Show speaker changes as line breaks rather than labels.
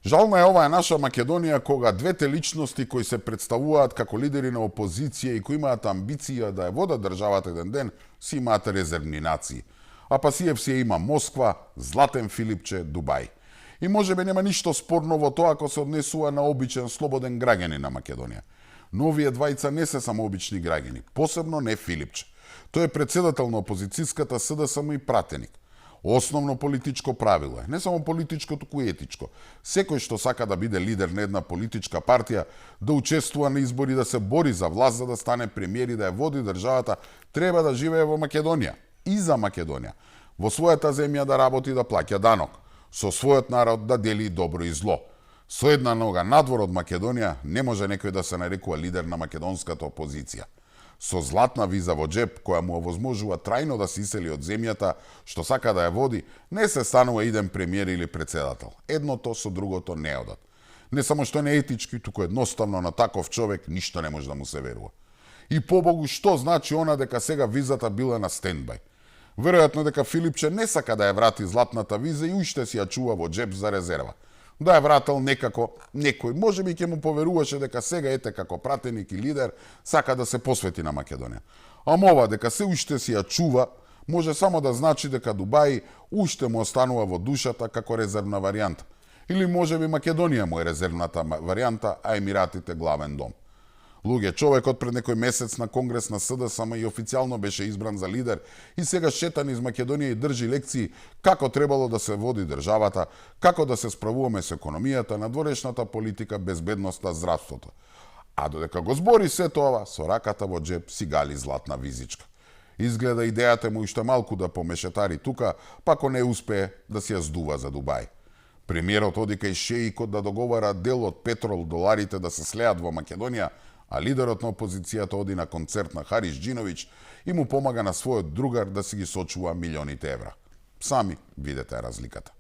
Жална е оваа наша Македонија кога двете личности кои се представуваат како лидери на опозиција и кои имаат амбиција да ја водат државата еден ден, си имаат резервни нации. А па СИЕФ има Москва, Златен Филипче, Дубај. И можеби нема ништо спорно во тоа ако се однесува на обичен слободен граѓанин на Македонија. Но овие двајца не се само обични граѓани, посебно не Филипче. Тој е председател на опозицијската СДСМ и пратеник. Основно политичко правило е, не само политичко, туку и етичко. Секој што сака да биде лидер на една политичка партија, да учествува на избори, да се бори за власт, за да стане премиер и да ја води државата, треба да живее во Македонија. И за Македонија. Во својата земја да работи, да плаќа данок. Со својот народ да дели добро и зло. Со една нога надвор од Македонија не може некој да се нарекува лидер на македонската опозиција. Со златна виза во джеп, која му овозможува трајно да се исели од земјата, што сака да ја води, не се станува иден премиер или председател. Едното со другото не одат. Не само што не е етички, туку едноставно на таков човек ништо не може да му се верува. И побогу, што значи она дека сега визата била на стендбај? Веројатно дека Филипче не сака да ја врати златната виза и уште си ја чува во джеп за резерва. Да ја врател некако некој, можеби ќе му поверуваше дека сега ете како пратеник и лидер сака да се посвети на Македонија. Ама ова дека се уште си ја чува, може само да значи дека Дубај уште му останува во душата како резервна варијанта. Или можеби Македонија му е резервната варијанта, а Емиратите главен дом. Луѓе, човекот пред некој месец на конгрес на СДСМ и официјално беше избран за лидер и сега шета низ Македонија и држи лекции како требало да се води државата, како да се справуваме со економијата, надворешната политика, безбедноста, здравството. А додека го збори се тоа, со раката во джеп си гали златна визичка. Изгледа идејата му уште малку да помешетари тука, пако не успее да си ја здува за Дубај. Премиерот оди кај шеикот да договара дел од петрол доларите да се слеат во Македонија, а лидерот на опозицијата оди на концерт на Харис Џиновиќ и му помага на својот другар да си ги сочува милионите евра. Сами видете разликата.